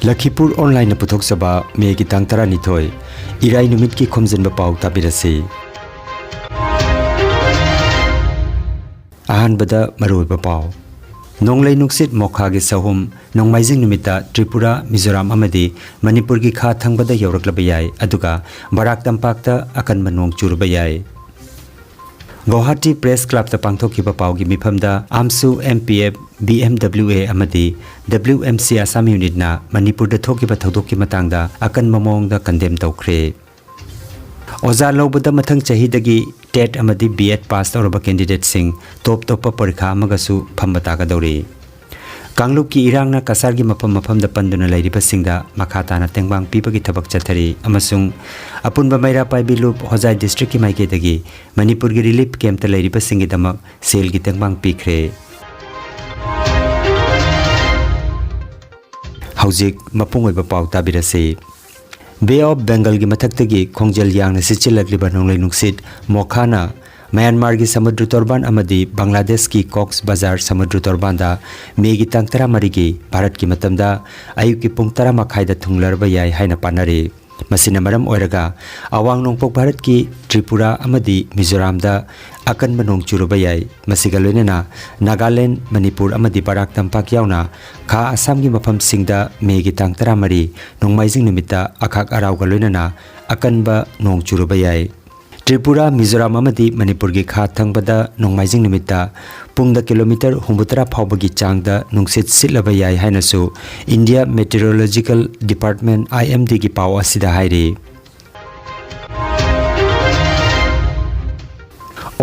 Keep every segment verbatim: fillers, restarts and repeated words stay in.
ꯂꯈꯤꯄꯨꯔ ꯑꯣꯟꯂꯥꯏꯟꯅ ꯄꯨꯊꯣꯛꯆꯕ ꯃꯦꯒꯤ ꯇꯥꯡ ꯇꯔꯥꯅꯤꯊꯣꯏ, ꯏꯔꯥꯏ ꯅꯨꯃꯤꯠꯀꯤ ꯈꯣꯝꯖꯤꯟꯕ ꯄꯥꯎ ꯇꯥꯕꯤꯔꯁꯤ꯫ ꯑꯍꯥꯟꯕꯗ ꯃꯔꯨꯑꯣꯏꯕ ꯄꯥꯎ꯫ ꯅꯣꯡꯂꯩ ꯅꯨꯡꯁꯤꯠ ꯃꯣꯈꯥꯒꯤ ꯁꯍꯨꯝ ꯅꯣꯡꯃꯥꯏꯖꯤꯡ ꯅꯨꯃꯤꯠꯇ ꯇ꯭ꯔꯤꯄꯨꯔꯥ, ꯃꯤꯖꯣꯔꯥꯝ ꯑꯃꯗꯤ ꯃꯅꯤꯄꯨꯔꯒꯤ ꯈꯥ ꯊꯪꯕꯗ ꯌꯧꯔꯛꯂꯕ ꯌꯥꯏ, ꯑꯗꯨꯒ ꯕꯔꯥꯛ ꯇꯝꯄꯥꯛꯇ ꯑꯀꯟꯕ ꯅꯣꯡ ꯆꯨꯔꯨꯕ ꯌꯥꯏ꯫ ꯒꯧꯍꯥꯇꯤ ꯄ꯭ꯔꯦꯁ ꯀ꯭ꯂꯕꯇ ꯄꯥꯡꯊꯣꯛꯈꯤꯕ ꯄꯥꯎꯒꯤ ꯃꯤꯐꯝꯗ ꯑꯥꯝꯁꯨ, M P F, B M W A ꯑꯃꯗꯤ ꯗꯕ꯭ꯂꯤꯎ ꯑꯦꯝ ꯁꯤ ꯑꯁꯥꯝ ꯌꯨꯅꯤꯠꯅ ꯃꯅꯤꯄꯨꯔꯗ ꯊꯣꯛꯈꯤꯕ ꯊꯧꯗꯣꯛꯀꯤ ꯃꯇꯥꯡꯗ ꯑꯀꯟꯕ ꯃꯑꯣꯡꯗ ꯀꯟꯗꯦꯝ ꯇꯧꯈ꯭ꯔꯦ꯫ ꯑꯣꯖꯥ ꯂꯧꯕꯗ ꯃꯊꯪ ꯆꯍꯤꯗꯒꯤ ꯇꯦꯠ ꯑꯃꯗꯤ ꯕꯤ ꯑꯦꯠ ꯄꯥꯁ ꯇꯧꯔꯕ ꯀꯦꯟꯗꯤꯗꯦꯠꯁꯤꯡ ꯇꯣꯞ ꯇꯣꯞꯄ ꯄꯔꯤꯈꯥ ꯑꯃꯒꯁꯨ ꯐꯝꯕ ꯇꯥꯒꯗꯧꯔꯤ꯫ ꯀꯥꯡꯂꯨꯞꯀꯤ ꯏꯔꯥꯡꯅ ꯀꯁꯥꯔꯒꯤ ꯃꯐꯝ ꯃꯐꯝꯗ ꯄꯟꯗꯨꯅ ꯂꯩꯔꯤꯕꯁꯤꯡꯗ ꯃꯈꯥ ꯇꯥꯅ ꯇꯦꯡꯕꯥꯡ ꯄꯤꯕꯒꯤ ꯊꯕꯛ ꯆꯠꯊꯔꯤ ꯑꯃꯁꯨꯡ ꯑꯄꯨꯟꯕ ꯃꯩꯔꯥ ꯄꯥꯏꯕꯤ ꯂꯨꯞ ꯍꯣꯖꯥꯏ ꯗꯤꯁꯇ꯭ꯔꯤꯛꯀꯤ ꯃꯥꯏꯀꯩꯗꯒꯤ ꯃꯅꯤꯄꯨꯔꯒꯤ ꯔꯤꯂꯤꯐ ꯀꯦꯝꯞꯇ ꯂꯩꯔꯤꯕꯁꯤꯡꯒꯤꯗꯃꯛ ꯁꯦꯜꯒꯤ ꯇꯦꯡꯕꯥꯡ ꯄꯤꯈ꯭ꯔꯦ꯫ ꯍꯧꯖꯤꯛ ꯃꯄꯨꯡ ꯑꯣꯏꯕ ꯄꯥꯎ ꯇꯥꯕꯤꯔꯁꯤ꯫ ꯕꯦ ꯑꯣꯐ ꯕꯦꯡꯒꯜꯒꯤ ꯃꯊꯛꯇꯒꯤ ꯈꯣꯡꯖꯦꯜ ꯌꯥꯡꯅ ꯁꯤꯠꯆꯤꯜꯂꯛꯂꯤꯕ ꯅꯣꯡꯂꯩ ꯅꯨꯡꯁꯤꯠ ꯃꯣꯈꯥꯅ ꯃ꯭ꯌꯥꯟꯃꯥꯔꯒꯤ ꯁꯃꯨꯗ꯭ꯔ ꯇꯣꯔꯕꯥꯟ ꯑꯃꯗꯤ ꯕꯪꯒ꯭ꯂꯥꯗꯦꯁꯀꯤ ꯀꯣꯛꯁ ꯕꯖꯥꯔ ꯁꯃꯨꯗ꯭ꯔ ꯇꯣꯔꯕꯥꯟꯗ ꯃꯦꯒꯤ ꯇꯥꯡ ꯇꯔꯥꯃꯔꯤꯒꯤ ꯚꯥꯔꯠꯀꯤ ꯃꯇꯝꯗ ꯑꯌꯨꯛꯀꯤ ꯄꯨꯡ ꯇꯔꯥ ꯃꯈꯥꯏꯗ ꯊꯨꯡꯂꯔꯕ ꯌꯥꯏ ꯍꯥꯏꯅ ꯄꯥꯅꯔꯤ꯫ ꯃꯁꯤꯅ ꯃꯔꯝ ꯑꯣꯏꯔꯒ ꯑꯋꯥꯡ ꯅꯣꯡꯄꯣꯛ ꯚꯥꯔꯠꯀꯤ ꯇ꯭ꯔꯤꯄꯨꯔꯥ ꯑꯃꯗꯤ ꯃꯤꯖꯣꯔꯥꯝꯗ ꯑꯀꯟꯕ ꯅꯣꯡ ꯆꯨꯔꯨꯕ ꯌꯥꯏ꯫ ꯃꯁꯤꯒ ꯂꯣꯏꯅꯅ ꯅꯥꯒꯥꯂꯦꯟ, ꯃꯅꯤꯄꯨꯔ ꯑꯃꯗꯤ ꯕꯔꯥꯛ ꯇꯝꯄꯥꯛ ꯌꯥꯎꯅ ꯈꯥ ꯑꯁꯥꯝꯒꯤ ꯃꯐꯝꯁꯤꯡꯗ ꯃꯦꯒꯤ ꯇꯥꯡ ꯇꯔꯥꯃꯔꯤ ꯅꯣꯡꯃꯥꯏꯖꯤꯡ ꯅꯨꯃꯤꯠꯇ ꯑꯈꯥꯛ ꯑꯔꯥꯎꯒ ꯂꯣꯏꯅꯅ ꯑꯀꯟꯕ ꯅꯣꯡ ꯆꯨꯔꯨꯕ ꯌꯥꯏ꯫ ꯇ꯭ꯔꯤꯄꯨꯔꯥ, ꯃꯤꯖꯣꯔꯥꯝ ꯑꯃꯗꯤ ꯃꯅꯤꯄꯨꯔꯒꯤ ꯈꯥ ꯊꯪꯕꯗ ꯅꯣꯡꯃꯥꯏꯖꯤꯡ ꯅꯨꯃꯤꯠꯇ ꯄꯨꯡꯗ ꯀꯤꯂꯣꯃꯤꯇꯔ ꯍꯨꯝꯐꯨꯇꯔꯥ ꯐꯥꯎꯕꯒꯤ ꯆꯥꯡꯗ ꯅꯨꯡꯁꯤꯠ ꯁꯤꯠꯂꯕ ꯌꯥꯏ ꯍꯥꯏꯅꯁꯨ ꯏꯟꯗꯤꯌꯥ ꯃꯦꯇꯤꯑꯣꯔꯣꯂꯣꯖꯤꯀꯦꯜ ꯗꯤꯄꯥꯔꯠꯃꯦꯟ, ꯑꯥꯏ ꯑꯦꯝ ꯗꯤꯒꯤ ꯄꯥꯎ ꯑꯁꯤꯗ ꯍꯥꯏꯔꯤ꯫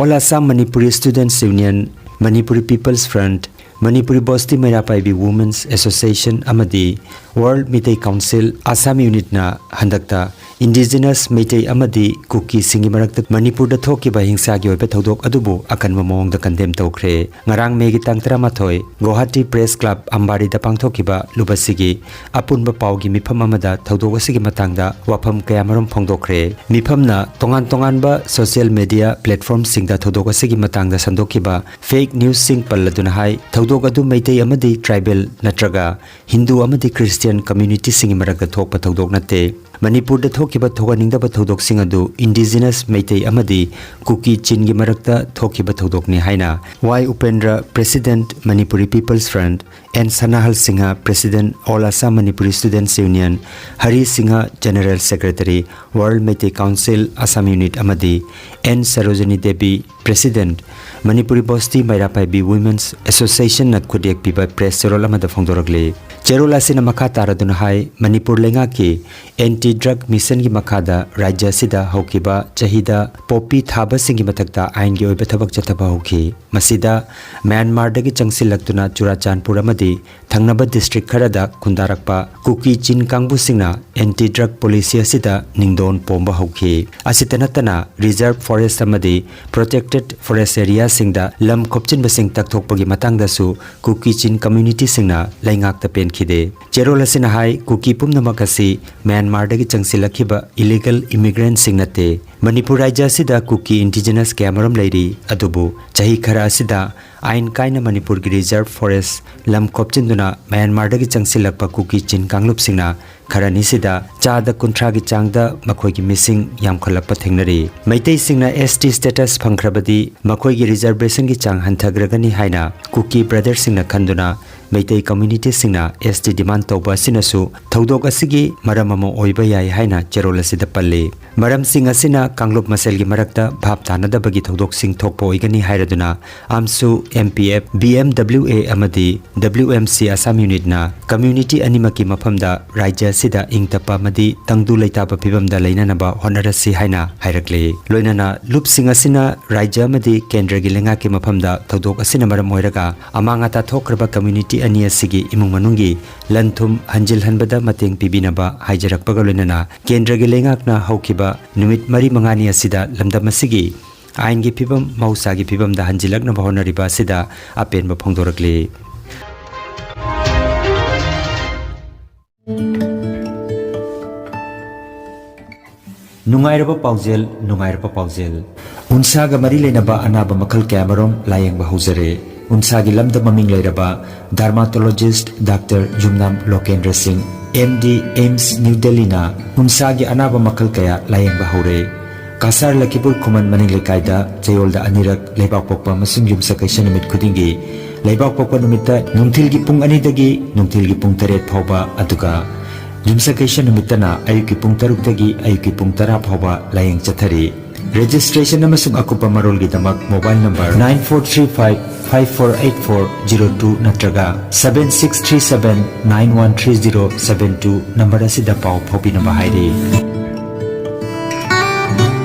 All Assam Manipuri Students Union, Manipuri People's Front, Manipuri ꯕꯣꯁꯇꯤ Meira ꯄꯥꯏꯕꯤ Women's Association ꯑꯃꯗꯤ World ꯃꯤꯇꯩ ꯀꯥꯎꯟꯁꯤꯜ ꯑꯁꯥꯝ ꯌꯨꯅꯤꯠꯅ ꯍꯟꯗꯛꯇ Indigenous ꯃꯩꯇꯩ ꯑꯃꯗꯤ ꯀꯨꯀꯤꯁꯤꯡꯒꯤ ꯃꯔꯛꯇ ꯃꯅꯤꯄꯨꯔꯗ ꯊꯣꯛꯈꯤꯕ ꯍꯤꯡꯁꯥꯒꯤ ꯑꯣꯏꯕ ꯊꯧꯗꯣꯛ ꯑꯗꯨꯕꯨ ꯑꯀꯟꯕ ꯃꯑꯣꯡꯗ ꯀꯟꯗꯦꯝ ꯇꯧꯈ꯭ꯔꯦ꯫ ꯉꯔꯥꯡ ꯃꯦꯒꯤ ꯇꯥꯡ ꯇꯔꯥꯃꯥꯊꯣꯏ ꯒꯨꯋꯥꯍꯥꯇꯤ ꯄ꯭ꯔꯦꯁ ꯀ꯭ꯂꯕ ꯑꯝꯕꯥꯔꯤꯗ ꯄꯥꯡꯊꯣꯛꯈꯤꯕ ꯂꯨꯞ ꯑꯁꯤꯒꯤ ꯑꯄꯨꯟꯕ ꯄꯥꯎꯒꯤ ꯃꯤꯐꯝ ꯑꯃꯗ ꯊꯧꯗꯣꯛ ꯑꯁꯤꯒꯤ ꯃꯇꯥꯡꯗ ꯋꯥꯐꯝ ꯀꯌꯥꯃꯔꯨꯝ ꯐꯣꯡꯗꯣꯛꯈ꯭ꯔꯦ꯫ ꯃꯤꯐꯝꯅ ꯇꯣꯉꯥꯟ ꯇꯣꯉꯥꯟꯕ ꯁꯣꯁꯤꯌꯦꯜ ꯃꯦꯗꯤꯌꯥ ꯄ꯭ꯂꯦꯠꯐꯣꯔꯝꯁꯤꯡꯗ ꯊꯧꯗꯣꯛ ꯑꯁꯤꯒꯤ ꯃꯇꯥꯡꯗ ꯁꯟꯗꯣꯛꯈꯤꯕ ꯐꯦꯛ ꯅ꯭ꯌꯨꯁꯁꯤꯡ ꯄꯜꯂꯗꯨꯅ ꯍꯥꯏ, ꯊꯧꯗꯣꯛ ꯑꯗꯨ ꯃꯩꯇꯩ ꯑꯃꯗꯤ ꯇ꯭ꯔꯥꯏꯕꯦꯜ ꯅꯠꯇ꯭ꯔꯒ ꯍꯤꯟꯗꯨ ꯑꯃꯗꯤ ꯈ꯭ꯔꯤꯁꯇꯤꯌꯟ ꯀꯝꯃ꯭ꯌꯨꯅꯤꯇꯤꯁꯤꯡꯒꯤ ꯃꯔꯛꯇ ꯊꯣꯛꯄ ꯊꯧꯗꯣꯛ ꯅꯠꯇꯦ꯫ ꯃꯅꯤꯄꯨꯔꯗ ꯊꯣꯛꯈꯤꯕ ꯊꯣꯛꯍꯟꯅꯤꯡꯗꯕ ꯊꯧꯗꯣꯛꯁꯤꯡ ꯑꯗꯨ ꯏꯟꯗꯤꯖꯤꯅꯁ ꯃꯩꯇꯩ ꯑꯃꯗꯤ ꯀꯨꯀꯤ ꯆꯤꯟꯒꯤ ꯃꯔꯛꯇ ꯊꯣꯛꯈꯤꯕ ꯊꯧꯗꯣꯛꯅꯤ ꯍꯥꯏꯅ Y Upendra, president, Manipuri people's front, N Sanahal Singh, president, all Assam Manipuri students union, Hari Singh, general secretary, world Meitei council Assam unit, ꯑꯃꯗꯤ N Sarojini Devi, president, Manipuri Basti Meira Paibi women's ꯑꯦꯁꯣꯁꯤꯌꯦꯁꯟꯅ ꯈꯨꯠꯌꯦꯛ ꯄꯤꯕ ꯄ꯭ꯔꯦꯁ ꯆꯦꯔꯣꯜ ꯑꯃꯗ ꯐꯣꯡꯗꯣꯔꯛꯂꯤ꯫ ꯆꯦꯔꯣꯜ ꯑꯁꯤꯅ ꯃꯈꯥ ꯇꯥꯔꯗꯨꯅ ꯍꯥꯏ, ꯃꯅꯤꯄꯨꯔ ꯂꯩꯉꯥꯛꯀꯤ ꯑꯦꯟꯇꯤ ꯗ꯭ꯔꯒ ꯃꯤꯁꯟꯒꯤ ꯃꯈꯥꯗ ꯔꯥꯖ꯭ꯌ ꯑꯁꯤꯗ ꯍꯧꯈꯤꯕ ꯆꯍꯤꯗ ꯄꯣꯄꯤ ꯊꯥꯕꯁꯤꯡꯒꯤ ꯃꯊꯛꯇ ꯑꯥꯏꯟꯒꯤ ꯑꯣꯏꯕ ꯊꯕꯛ ꯆꯠꯊꯕ ꯍꯧꯈꯤ꯫ ꯃꯁꯤꯗ ꯃ꯭ꯌꯥꯟꯃꯥꯔꯗꯒꯤ ꯆꯪꯁꯤꯜꯂꯛꯇꯨꯅ ꯆꯨꯔꯥꯆꯥꯟꯄꯨꯔ ꯑꯃꯗꯤ ꯊꯪꯅꯕ ꯗꯤꯁꯇ꯭ꯔꯤꯛ ꯈꯔꯗ ꯈꯨꯟꯗꯥꯔꯛꯄ ꯀꯨꯀꯤ ꯆꯤꯟ ꯀꯥꯡꯕꯨꯁꯤꯡꯅ ꯑꯦꯟꯇꯤ ꯗ꯭ꯔꯒ ꯄꯣꯂꯤꯁꯤ ꯑꯁꯤꯗ ꯅꯤꯡꯗꯣꯟ ꯄꯣꯝꯕ ꯍꯧꯈꯤ꯫ ꯑꯁꯤꯇ ꯅꯠꯇꯅ ꯔꯤꯖꯔꯚ ꯐꯣꯔꯦꯁ ꯑꯃꯗꯤ ꯄ꯭ꯔꯣꯇꯦꯛꯇꯦꯗ ꯐꯣꯔꯦꯁ ꯑꯦꯔꯤꯌꯥꯁꯤꯡꯗ ꯂꯝ ꯈꯣꯞꯆꯤꯟꯕꯁꯤꯡ ꯇꯛꯊꯣꯛꯄꯒꯤ ꯃꯇꯥꯡꯗꯁꯨ ꯀꯨꯀꯤ ꯆꯤꯟ ꯀꯝꯃ꯭ꯌꯨꯅꯤꯇꯤꯁꯤꯡꯅ ꯂꯩꯉꯥꯛꯇ ꯄꯦꯟꯈꯤꯗꯦ꯫ ꯆꯦꯔꯣꯜ ꯑꯁꯤꯅ ꯍꯥꯏ, ꯀꯨꯀꯤ ꯄꯨꯝꯅꯃꯛ ꯑꯁꯤ ꯃ꯭ꯌꯥꯟꯃꯥꯔꯗꯒꯤ ꯆꯪꯁꯤꯜꯂꯛꯈꯤꯕ ꯏꯂꯤꯒꯦꯜ ꯏꯃꯤꯒ꯭ꯔꯦꯟꯠꯁꯤꯡ ꯅꯠꯇꯦ꯫ ꯃꯅꯤꯄꯨꯔ ꯔꯥꯖ꯭ꯌ ꯑꯁꯤꯗ ꯀꯨꯀꯤ ꯏꯟꯗꯤꯖꯤꯅꯁ ꯀꯌꯥꯃꯔꯨꯝ ꯂꯩꯔꯤ, ꯑꯗꯨꯕꯨ ꯆꯍꯤ ꯈꯔ ꯑꯁꯤꯗ ꯑꯥꯏꯟ ꯀꯥꯏꯅ ꯃꯅꯤꯄꯨꯔꯒꯤ ꯔꯤꯖꯔꯚ ꯐꯣꯔꯦꯁ ꯂꯝ ꯈꯣꯞꯆꯤꯟꯗꯨꯅ ꯃ꯭ꯌꯥꯟꯃꯥꯔꯗꯒꯤ ꯆꯪꯁꯤꯜꯂꯛꯄ ꯀꯨꯀꯤ ꯆꯤꯟ ꯀꯥꯡꯂꯨꯞꯁꯤꯡꯅ ꯈꯔꯅꯤꯁꯤꯗ ꯆꯥꯗ ꯀꯨꯟꯊ꯭ꯔꯥꯒꯤ ꯆꯥꯡꯗ ꯃꯈꯣꯏꯒꯤ ꯃꯤꯁꯤꯡ ꯌꯥꯝꯈꯠꯂꯛꯄ ꯊꯦꯡꯅꯔꯤ꯫ ꯃꯩꯇꯩꯁꯤꯡꯅ ꯑꯦꯁ ꯇꯤ ꯁ꯭ꯇꯦꯇꯁ ꯐꯪꯈ꯭ꯔꯕꯗꯤ ꯃꯈꯣꯏꯒꯤ ꯔꯤꯖꯔꯚꯦꯁꯟꯒꯤ ꯆꯥꯡ ꯍꯟꯊꯈ꯭ꯔꯒꯅꯤ ꯍꯥꯏꯅ ꯀꯨꯀꯤ ꯕ꯭ꯔꯗꯔꯁꯤꯡꯅ ꯈꯟꯗꯨꯅ ꯃꯩꯇꯩ ꯀꯝꯃ꯭ꯌꯨꯅꯤꯇꯤꯁꯤꯡꯅ ꯑꯦꯁ ꯇꯤ ꯗꯤꯃꯥꯟ ꯇꯧꯕ ꯑꯁꯤꯅꯁꯨ ꯊꯧꯗꯣꯛ ꯑꯁꯤꯒꯤ ꯃꯔꯝ ꯑꯃ ꯑꯣꯏꯕ ꯌꯥꯏ ꯍꯥꯏꯅ ꯆꯦꯔꯣꯜ ꯑꯁꯤꯗ ꯄꯜꯂꯤ꯫ ꯃꯔꯝꯁꯤꯡ ꯑꯁꯤꯅ ꯀꯥꯡꯂꯨꯞ ꯃꯁꯦꯜꯒꯤ ꯃꯔꯛꯇ ꯚꯥꯞ ꯇꯥꯅꯗꯕꯒꯤ ꯊꯧꯗꯣꯛꯁꯤꯡ ꯊꯣꯛꯄ ꯑꯣꯏꯒꯅꯤ ꯍꯥꯏꯔꯗꯨꯅ AMSU, M P F, B M W A ꯑꯃꯗꯤ W M C Assam ꯌꯨꯅꯤꯠꯅ community ꯑꯅꯤꯃꯛꯀꯤ ꯃꯐꯝꯗ ꯔꯥꯖ꯭ꯌ ꯑꯁꯤꯗ ꯏꯪ ꯇꯞꯄ ꯑꯃꯗꯤ ꯇꯪꯗꯨ ꯂꯩꯇꯥꯕ ꯐꯤꯕꯝꯗ ꯂꯩꯅꯅꯕ ꯍꯣꯠꯅꯔꯁꯤ ꯍꯥꯏꯅ ꯍꯥꯏꯔꯛꯂꯤ꯫ ꯂꯣꯏꯅꯅ ꯂꯨꯞꯁꯤꯡ ꯑꯁꯤꯅ ꯔꯥꯖ꯭ꯌ ꯑꯃꯗꯤ ꯀꯦꯟꯗ꯭ꯔꯒꯤ ꯂꯩꯉꯥꯛꯀꯤ ꯃꯐꯝꯗ ꯊꯧꯗꯣꯛ ꯑꯁꯤꯅ ꯃꯔꯝ ꯑꯣꯏꯔꯒ ꯑꯃꯥꯡ ꯑꯇꯥ ꯊꯣꯛꯈ꯭ꯔꯕ ꯀꯝꯃ꯭ꯌꯨꯅꯤꯇꯤ ꯑꯅꯤ ꯑꯁꯤꯒꯤ ꯏꯃꯨꯡ ꯃꯅꯨꯡꯒꯤ ꯂꯟ ꯊꯨꯝ ꯍꯟꯖꯤꯜꯍꯟꯕꯗ ꯃꯇꯦꯡ ꯄꯤꯕꯤꯅꯕ ꯍꯥꯏꯖꯔꯛꯄꯒ ꯂꯣꯏꯅꯅ ꯀꯦꯟꯗ꯭ꯔꯒꯤ ꯂꯩꯉꯥꯛꯅ ꯍꯧꯈꯤꯕ ꯅꯨꯃꯤꯠ ꯃꯔꯤ ꯃꯉꯥꯅꯤ ꯑꯁꯤꯗ ꯂꯝꯗꯝ ꯑꯁꯤꯒꯤ ꯑꯥꯏꯟꯒꯤ ꯐꯤꯕꯝ ꯃꯍꯧꯁꯥꯒꯤ ꯐꯤꯕꯝꯗ ꯍꯟꯖꯤꯜꯂꯛꯅꯕ ꯍꯣꯠꯅꯔꯤꯕ ꯑꯁꯤꯗ ꯑꯄꯦꯟꯕ ꯐꯣꯡꯗꯣꯔꯛꯂꯤ꯫ ꯅꯨꯡꯉꯥꯏꯔꯕ ꯄꯥꯎꯖꯦꯜ, ꯅꯨꯡꯉꯥꯏꯔꯕ ꯄꯥꯎꯖꯦꯜ꯫ ꯎꯟꯁꯥꯒ ꯃꯔꯤ ꯂꯩꯅꯕ ꯑꯅꯥꯕ ꯃꯈꯜ ꯀꯌꯥꯃꯔꯨꯝ ꯂꯥꯌꯦꯡꯕ ꯍꯧꯖꯔꯦ꯫ ꯎꯟꯁꯥꯒꯤ ꯂꯝꯗ ꯃꯃꯤꯡ ꯂꯩꯔꯕ ꯗꯔꯃꯥꯇꯣꯂꯣꯖꯤꯁ꯭ꯠ ꯗꯥꯛꯇꯔ ꯌꯨꯝꯅꯥꯝ ꯂꯣꯀꯦꯟꯗ꯭ꯔ ꯁꯤꯡ, ꯑꯦꯝ ꯗꯤ, ꯑꯦꯝꯁ ꯅ꯭ꯌꯨ ꯗꯦꯜꯂꯤꯅ ꯎꯟꯁꯥꯒꯤ ꯑꯅꯥꯕ ꯃꯈꯜ ꯀꯌꯥ ꯂꯥꯌꯦꯡꯕ ꯍꯧꯔꯦ꯫ ꯀꯁꯥꯔ ꯂꯈꯤꯄꯨꯔ ꯈꯨꯃꯟ ꯃꯅꯤꯡ ꯂꯩꯀꯥꯏꯗ ꯆꯌꯣꯜꯗ ꯑꯅꯤꯔꯛ ꯂꯩꯕꯥꯛꯄꯣꯛꯄ ꯑꯃꯁꯨꯡ ꯌꯨꯝꯁꯀꯩꯁ ꯅꯨꯃꯤꯠ ꯈꯨꯗꯤꯡꯒꯤ ꯂꯩꯕꯥꯛꯄꯣꯛꯄ ꯅꯨꯃꯤꯠꯇ ꯅꯨꯡꯊꯤꯜꯒꯤ ꯄꯨꯡ ꯑꯅꯤꯗꯒꯤ ꯅꯨꯡꯊꯤꯜꯒꯤ ꯄꯨꯡ ꯇꯔꯦꯠ ꯐꯥꯎꯕ, ꯑꯗꯨꯒ ꯌꯨꯝꯁꯀꯩꯁ ꯅꯨꯃꯤꯠꯇꯅ ꯑꯌꯨꯛꯀꯤ ꯄꯨꯡ ꯇꯔꯨꯛꯇꯒꯤ ꯑꯌꯨꯛꯀꯤ ꯄꯨꯡ ꯇꯔꯥ ꯐꯥꯎꯕ ꯂꯥꯌꯦꯡ ꯆꯠꯊꯔꯤ꯫ ꯔꯦꯖꯤꯁꯇ꯭ꯔꯦꯁꯟ ꯑꯃꯁꯨꯡ ꯑꯀꯨꯞꯄ ꯃꯔꯣꯜꯒꯤꯗꯃꯛ mobile number nine four three five five four eight four zero two ꯅꯠꯇ꯭ꯔꯒ seven six three seven nine one three zero seven two number ꯑꯁꯤꯗ ꯄꯥꯎ ꯐꯥꯎꯕꯤꯅꯕ ꯍꯥꯏꯔꯤ꯫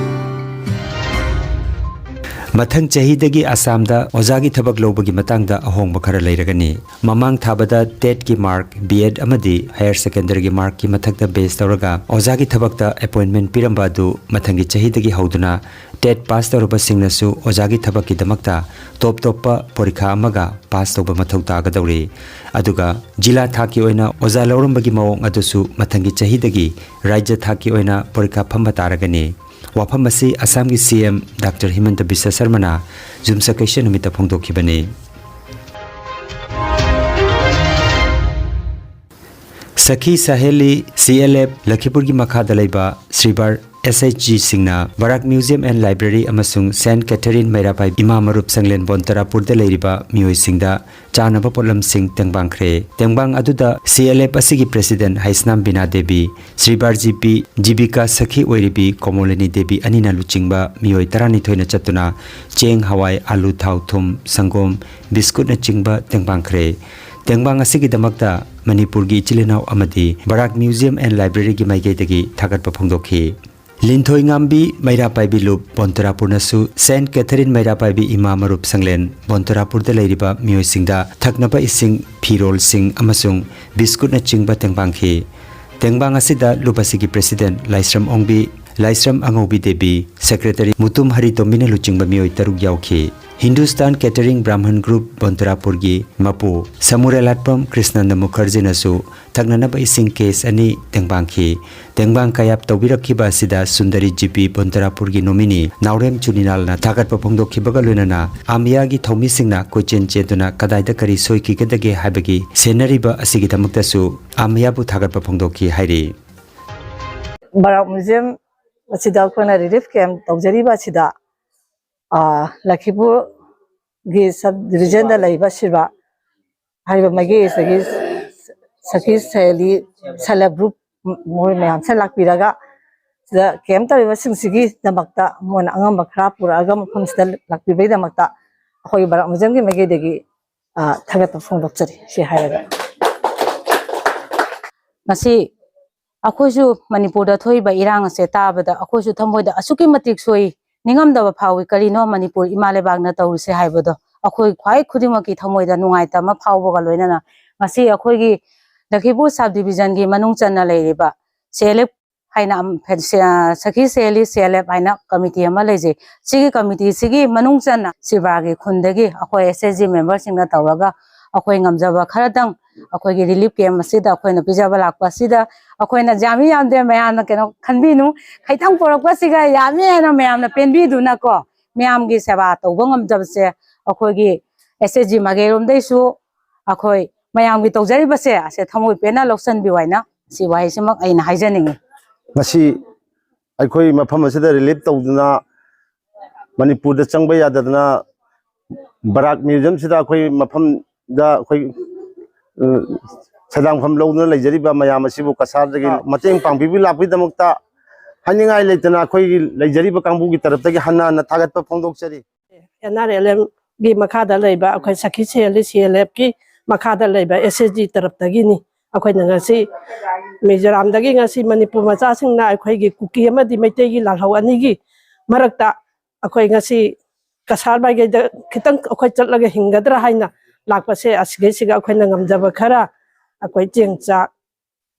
ꯃꯊꯪ ꯆꯍꯤꯗꯒꯤ ꯑꯁꯥꯝꯗ ꯑꯣꯖꯥꯒꯤ ꯊꯕꯛ ꯂꯧꯕꯒꯤ ꯃꯇꯥꯡꯗ ꯑꯍꯣꯡꯕ ꯈꯔ ꯂꯩꯔꯒꯅꯤ꯫ ꯃꯃꯥꯡ ꯊꯥꯕꯗ ꯇꯦꯠꯀꯤ ꯃꯥꯔꯛ, ꯕꯤ ꯑꯦꯗ ꯑꯃꯗꯤ ꯍꯥꯌꯔ ꯁꯦꯀꯦꯟꯗꯔꯤꯒꯤ ꯃꯥꯔꯛꯀꯤ ꯃꯊꯛꯇ ꯕꯦꯖ ꯇꯧꯔꯒ ꯑꯣꯖꯥꯒꯤ ꯊꯕꯛꯇ ꯑꯦꯄꯣꯏꯟꯃꯦꯟ ꯄꯤꯔꯝꯕ ꯑꯗꯨ ꯃꯊꯪꯒꯤ ꯆꯍꯤꯗꯒꯤ ꯍꯧꯗꯨꯅ ꯇꯦꯠ ꯄꯥꯁ ꯇꯧꯔꯕꯁꯤꯡꯅꯁꯨ ꯑꯣꯖꯥꯒꯤ ꯊꯕꯛꯀꯤꯗꯃꯛꯇ ꯇꯣꯞ ꯇꯣꯞꯄ ꯄꯣꯔꯤꯈꯥ ꯑꯃꯒ ꯄꯥꯁ ꯇꯧꯕ ꯃꯊꯧ ꯇꯥꯒꯗꯧꯔꯤ꯫ ꯑꯗꯨꯒ ꯖꯤꯂꯥ ꯊꯥꯛꯀꯤ ꯑꯣꯏꯅ ꯑꯣꯖꯥ ꯂꯧꯔꯝꯕꯒꯤ ꯃꯑꯣꯡ ꯑꯗꯨꯁꯨ ꯃꯊꯪꯒꯤ ꯆꯍꯤꯗꯒꯤ ꯔꯥꯖ꯭ꯌ ꯊꯥꯛꯀꯤ ꯑꯣꯏꯅ ꯄꯣꯔꯤꯈꯥ ꯐꯝꯕ ꯇꯥꯔꯒꯅꯤ꯫ ꯋꯥꯐꯝ ꯑꯁꯤ ꯑꯁꯥꯝꯒꯤ ꯁꯤ ꯑꯦꯝ ꯗꯥꯛꯇꯔ ꯍꯤꯃꯟꯇ ꯕꯤꯁ꯭ꯋ ꯁꯔꯃꯅ ꯌꯨꯝꯁꯀꯩꯁ ꯅꯨꯃꯤꯠꯇ ꯐꯣꯡꯗꯣꯛꯈꯤꯕꯅꯤ꯫ ꯁꯈꯤ ꯁꯍꯦꯂꯤ, ꯁꯤ ꯑꯦꯜ ꯑꯦꯐ, ꯂꯈꯤꯄꯨꯔꯒꯤ ꯃꯈꯥꯗ ꯂꯩꯕ ꯁ꯭ꯔꯤꯕꯥꯔ ꯑꯦꯁ ꯑꯩꯆ ꯖꯤꯁꯤꯡꯅ ꯕꯔꯥꯛ ꯃ꯭ꯌꯨꯖꯤꯌꯝ ꯑꯦꯟ ꯂꯥꯏꯕ꯭ꯔꯦꯔꯤ ꯑꯃꯁꯨꯡ ꯁꯦꯟꯠ ꯀꯦꯊꯔꯤꯟ ꯃꯩꯔꯥ ꯄꯥꯏꯕꯤ ꯏꯃꯥ ꯃꯔꯨꯞ ꯁꯪꯂꯦꯟ ꯕꯣꯟꯇꯔꯥꯄꯨꯔꯗ ꯂꯩꯔꯤꯕ ꯃꯤꯑꯣꯏꯁꯤꯡꯗ ꯆꯥꯅꯕ ꯄꯣꯠꯂꯝꯁꯤꯡ ꯇꯦꯡꯕꯥꯡꯈ꯭ꯔꯦ꯫ ꯇꯦꯡꯕꯥꯡ ꯑꯗꯨꯗ ꯁꯤ ꯑꯦꯜ ꯑꯦꯐ ꯑꯁꯤꯒꯤ president Heisnam Bina Devi, Sribar G P, Jibika Sakhi ꯑꯣꯏꯔꯤꯕꯤ ꯀꯣꯃꯣꯂꯤꯅꯤ ꯗꯦꯕꯤ ꯑꯅꯤꯅ ꯂꯨꯆꯤꯡꯕ ꯃꯤꯑꯣꯏ ꯇꯔꯥꯅꯤꯊꯣꯏꯅ ꯆꯠꯇꯨꯅ ꯆꯦꯡ, ꯍꯋꯥꯏ, ꯑꯥꯂꯨ, ꯊꯥꯎ, ꯊꯨꯝ, ꯁꯪꯒꯣꯝ, ꯕꯤꯁꯀꯨꯠꯅꯆꯤꯡꯕ ꯇꯦꯡꯕꯥꯡꯈ꯭ꯔꯦ꯫ ꯇꯦꯡꯕꯥꯡ ꯑꯁꯤꯒꯤꯗꯃꯛꯇ ꯃꯅꯤꯄꯨꯔꯒꯤ ꯏꯆꯤꯜ ꯏꯅꯥꯎ ꯑꯃꯗꯤ ꯕꯔꯥꯛ ꯃ꯭ꯌꯨꯖꯤꯌꯝ ꯑꯦꯟ ꯂꯥꯏꯕ꯭ꯔꯦꯔꯤꯒꯤ ꯃꯥꯏꯀꯩꯗꯒꯤ ꯊꯥꯒꯠꯄ ꯐꯣꯡꯗꯣꯛꯈꯤ꯫ ꯂꯤꯟꯊꯣꯏꯉꯥꯝꯕꯤ ꯃꯩꯔꯥ ꯄꯥꯏꯕꯤ ꯂꯨꯞ ꯕꯣꯟꯇꯨꯔꯥꯄꯨꯔꯅꯁꯨ ꯁꯦꯟꯠ ꯀꯦꯊꯔꯤꯟ ꯃꯩꯔꯥ ꯄꯥꯏꯕꯤ ꯏꯃꯥ ꯃꯔꯨꯞ ꯁꯪꯂꯦꯟ ꯕꯣꯟꯇꯨꯔꯥꯄꯨꯔꯗ ꯂꯩꯔꯤꯕ ꯃꯤꯑꯣꯏꯁꯤꯡꯗ ꯊꯛꯅꯕ ꯏꯁꯤꯡ, ꯐꯤꯔꯣꯜꯁꯤꯡ ꯑꯃꯁꯨꯡ ꯕꯤꯁꯀꯨꯠꯅꯆꯤꯡꯕ ꯇꯦꯡꯕꯥꯡꯈꯤ꯫ ꯇꯦꯡꯕꯥꯡ ꯑꯁꯤꯗ ꯂꯨꯞ ꯑꯁꯤꯒꯤ president ꯂꯥꯏꯁ꯭ꯔꯝ ꯑꯣꯡꯕꯤ, ꯂꯥꯏꯁ꯭ꯔꯝ ꯑꯉꯧꯕꯤ ꯗꯦꯕꯤ, secretary ꯃꯨꯇꯨꯝ ꯍꯔꯤ ꯇꯣꯝꯕꯤꯅ ꯂꯨꯆꯤꯡꯕ ꯃꯤꯑꯣꯏ ꯇꯔꯨꯛ ꯌꯥꯎꯈꯤ꯫ ꯍꯤꯟꯗꯨꯁꯇꯥꯟ ꯀꯦꯇꯔꯤꯡ ꯕ꯭ꯔꯥꯍꯃꯟ ꯒ꯭ꯔꯨꯞ ꯕꯣꯟꯇꯨꯔꯥꯄꯨꯔꯒꯤ ꯃꯄꯨ ꯁꯃꯨꯔꯦꯂꯥꯠꯄꯝ ꯀ꯭ꯔꯤꯁꯅꯟꯗ ꯃꯨꯈꯔꯖꯤꯅꯁꯨ ꯊꯛꯅꯅꯕ ꯏꯁꯤꯡ case ꯑꯅꯤ ꯇꯦꯡꯕꯥꯡꯈꯤ꯫ ꯇꯦꯡꯕꯥꯡ ꯀꯌꯥꯞ ꯇꯧꯕꯤꯔꯛꯈꯤꯕ ꯑꯁꯤꯗ ꯁꯨꯟꯗꯔꯤ ꯖꯤꯄꯤ ꯕꯣꯟꯇꯨꯔꯥꯄꯨꯔꯒꯤ ꯅꯣꯃꯤꯅꯤ ꯅꯥꯎꯔꯦꯝ ꯆꯨꯅꯤꯂꯥꯜꯅ ꯊꯥꯒꯠꯄ ꯐꯣꯡꯗꯣꯛꯈꯤꯕꯒ ꯂꯣꯏꯅꯅ ꯑꯃꯤꯌꯥꯒꯤ ꯊꯧꯃꯤꯁꯤꯡꯅ ꯀꯣꯏꯆꯦꯟ ꯆꯦꯟꯗꯨꯅ ꯀꯗꯥꯏꯗ ꯀꯔꯤ ꯁꯣꯏꯈꯤꯒꯗꯒꯦ ꯍꯥꯏꯕꯒꯤ ꯁꯦꯟꯅꯔꯤꯕ ꯑꯁꯤꯒꯤꯗꯃꯛꯇꯁꯨ ꯑꯃꯤꯌꯥꯕꯨ ꯊꯥꯒꯠꯄ ꯐꯣꯡꯗꯣꯛꯈꯤ ꯍꯥꯏꯔꯤ꯫ ꯕꯔꯥꯛ ꯃ꯭ꯌꯨꯖꯤꯌꯝ ꯑꯁꯤꯗ ꯑꯩꯈꯣꯏꯅ ꯔꯤꯂꯤꯐ ꯀꯦꯝꯞ ꯇꯧꯖꯔꯤꯕ ꯑꯁꯤꯗ, ꯑꯥ, ꯂꯈꯤꯄꯨꯔꯒꯤ ꯁꯕ ꯗꯤꯕꯤꯖꯟꯗ ꯂꯩꯕ ꯁꯤꯕ ꯍꯥꯏꯔꯤꯕ ꯃꯥꯏꯀꯩ ꯑꯁꯤꯗꯒꯤ ꯁꯈꯤ ꯁꯍꯦꯂꯤ ꯁꯦꯜꯐ ꯍꯦꯜꯞ ꯒ꯭ꯔꯨꯞ ꯃꯣꯏ ꯃꯌꯥꯝꯁꯤꯅ ꯂꯥꯛꯄꯤꯔꯒ ꯁꯤꯗ ꯀꯦꯝꯞ ꯇꯧꯔꯤꯕꯁꯤꯡꯁꯤꯒꯤꯗꯃꯛꯇ ꯃꯣꯏꯅ ꯑꯉꯝꯕ ꯈꯔ ꯄꯨꯔꯛꯑꯒ ꯃꯐꯝꯁꯤꯗ ꯂꯥꯛꯄꯤꯕꯒꯤꯗꯃꯛꯇ ꯑꯩꯈꯣꯏꯒꯤ ꯕꯔꯥꯛ ꯃ꯭ꯌꯨꯖꯤꯌꯝꯒꯤ ꯃꯥꯏꯀꯩꯗꯒꯤ, ꯑꯥ, ꯊꯥꯒꯠꯄ ꯐꯣꯡꯗꯣꯛꯆꯔꯤ꯫ ꯁꯤ ꯍꯥꯏꯔꯒ ꯉꯁꯤ ꯑꯩꯈꯣꯏꯁꯨ ꯃꯅꯤꯄꯨꯔꯗ ꯊꯣꯛꯏꯕ ꯏꯔꯥꯡ ꯑꯁꯦ ꯇꯥꯕꯗ ꯑꯩꯈꯣꯏꯁꯨ ꯊꯃꯣꯏꯗ ꯑꯁꯨꯛꯀꯤ ꯃꯇꯤꯛ ꯁꯣꯏ, ꯅꯤꯡꯉꯝꯗꯕ ꯐꯥꯎꯏ꯫ ꯀꯔꯤꯅꯣ ꯃꯅꯤꯄꯨꯔ ꯏꯃꯥ ꯂꯩꯕꯥꯛꯅ ꯇꯧꯔꯤꯁꯦ ꯍꯥꯏꯕꯗꯣ ꯑꯩꯈꯣꯏ ꯈ꯭ꯋꯥꯏ ꯈꯨꯗꯤꯡꯃꯛꯀꯤ ꯊꯃꯣꯏꯗ ꯅꯨꯡꯉꯥꯏꯇꯕ ꯑꯃ ꯐꯥꯎꯕꯒ ꯂꯣꯏꯅꯅ ꯉꯁꯤ ꯑꯩꯈꯣꯏꯒꯤ ꯂꯈꯤꯄꯨꯔ ꯁꯕ ꯗꯤꯕꯤꯖꯟꯒꯤ ꯃꯅꯨꯡ ꯆꯟꯅ ꯂꯩꯔꯤꯕ ꯁꯤ ꯑꯦꯜ ꯑꯦꯐ ꯍꯥꯏꯅ ꯑꯝ-, ꯐꯦ-, ꯁꯦ-, ꯑ, ꯁꯈꯤ ꯁꯦꯜꯂꯤ ꯁꯤ ꯑꯦꯜ ꯑꯦꯐ ꯍꯥꯏꯅ ꯀꯃꯤꯇꯤ ꯑꯃ ꯂꯩꯖꯩ꯫ ꯁꯤꯒꯤ ꯀꯃꯤꯇꯤꯁꯤꯒꯤ ꯃꯅꯨꯡ ꯆꯟꯅ ꯁꯤꯕꯥꯒꯤ ꯈꯨꯟꯗꯒꯤ ꯑꯩꯈꯣꯏ ꯑꯦꯁ ꯑꯦꯁ ꯖꯤ ꯃꯦꯝꯕꯔꯁꯤꯡꯅ ꯇꯧꯔꯒ ꯑꯩꯈꯣꯏ ꯉꯝꯖꯕ ꯈꯔꯗꯪ ꯑꯩꯈꯣꯏꯒꯤ ꯔꯤꯂꯤꯐ ꯀꯦꯝꯞ ꯑꯁꯤꯗ ꯑꯩꯈꯣꯏꯅ ꯄꯤꯖꯕ ꯂꯥꯛꯄ ꯑꯁꯤꯗ ꯑꯩꯈꯣꯏꯅ ꯌꯥꯝꯃꯤ ꯌꯥꯝꯗꯦ ꯃꯌꯥꯝꯅ ꯀꯩꯅꯣ ꯈꯟꯕꯤꯅꯨ, ꯈꯤꯇꯪ ꯄꯨꯔꯛꯄꯁꯤꯒ ꯌꯥꯝꯃꯤ ꯍꯥꯏꯅ ꯃꯌꯥꯝꯅ ꯄꯦꯟꯕꯤꯗꯨꯅꯀꯣ, ꯃꯌꯥꯝꯒꯤ ꯁꯦꯕꯥ ꯇꯧꯕ ꯉꯝꯖꯕꯁꯦ ꯑꯩꯈꯣꯏꯒꯤ ꯑꯦꯁ ꯑꯦꯁ ꯖꯤ ꯃꯥꯏꯀꯩꯔꯣꯝꯗꯩꯁꯨ ꯑꯩꯈꯣꯏ ꯃꯌꯥꯝꯒꯤ ꯇꯧꯖꯔꯤꯕꯁꯦ ꯑꯁꯦ ꯊꯃꯣꯏ ꯄꯦꯟꯅ ꯂꯧꯁꯤꯟꯕꯤꯌꯨ ꯍꯥꯏꯅ ꯁꯤ ꯋꯥꯍꯩꯁꯤꯃꯛ ꯑꯩꯅ ꯍꯥꯏꯖꯅꯤꯡꯉꯤ꯫ ꯉꯁꯤ ꯑꯩꯈꯣꯏ ꯃꯐꯝ ꯑꯁꯤꯗ ꯔꯤꯂꯤꯐ ꯇꯧꯗꯨꯅ ꯃꯅꯤꯄꯨꯔꯗ ꯆꯪꯕ ꯌꯥꯗꯗꯅ ꯕꯔꯥꯛ ꯃ꯭ꯌꯨꯖꯤꯌꯝꯁꯤꯗ ꯑꯩꯈꯣꯏ ꯃꯐꯝꯗ ꯑꯩꯈꯣꯏ, ꯑ, ꯁꯗꯥꯡꯐꯝ ꯂꯧꯗꯨꯅ ꯂꯩꯖꯔꯤꯕ ꯃꯌꯥꯝ ꯑꯁꯤꯕꯨ ꯀꯁꯥꯔꯗꯒꯤ ꯃꯇꯦꯡ ꯄꯥꯡꯕꯤꯕ ꯂꯥꯛꯄꯒꯤꯗꯃꯛꯇ ꯍꯥꯏꯅꯤꯡꯉꯥꯏ ꯂꯩꯇꯅ ꯑꯩꯈꯣꯏꯒꯤ ꯂꯩꯖꯔꯤꯕ ꯀꯥꯡꯕꯨꯒꯤ ꯇꯔꯞꯇꯒꯤ ꯍꯟꯅ ꯍꯟꯅ ꯊꯥꯒꯠꯄ ꯐꯣꯡꯗꯣꯛꯆꯔꯤ꯫ ꯑꯦꯟ ꯑꯥꯔ ꯑꯦꯜ ꯑꯦꯝꯒꯤ ꯃꯈꯥꯗ ꯂꯩꯕ ꯑꯩꯈꯣꯏ ꯁꯈꯤ ꯁꯦꯜꯂꯤ ꯁꯤ ꯑꯦꯜ ꯑꯦꯐꯀꯤ ꯃꯈꯥꯗ ꯂꯩꯕ ꯑꯦꯁ ꯑꯦꯁ ꯖꯤ ꯇꯔꯞꯇꯒꯤꯅꯤ꯫ ꯑꯩꯈꯣꯏꯅ ꯉꯁꯤ ꯃꯤꯖꯣꯔꯥꯝꯗꯒꯤ ꯉꯁꯤ ꯃꯅꯤꯄꯨꯔ ꯃꯆꯥꯁꯤꯡꯅ ꯑꯩꯈꯣꯏꯒꯤ ꯀꯨꯀꯤ ꯑꯃꯗꯤ ꯃꯩꯇꯩꯒꯤ ꯂꯥꯜꯍꯧ ꯑꯅꯤꯒꯤ ꯃꯔꯛꯇ ꯑꯩꯈꯣꯏ ꯉꯁꯤ ꯀꯁꯥꯔ ꯃꯥꯏꯀꯩꯗ ꯈꯤꯇꯪ ꯑꯩꯈꯣꯏ ꯆꯠꯂꯒ ꯍꯤꯡꯒꯗ꯭ꯔꯥ ꯍꯥꯏꯅ ꯂꯥꯛꯄꯁꯦ, ꯑꯁꯤꯒꯩꯁꯤꯒ ꯑꯩꯈꯣꯏꯅ ꯉꯝꯖꯕ ꯈꯔ, ꯑꯩꯈꯣꯏ ꯆꯦꯡ ꯆꯥꯛ,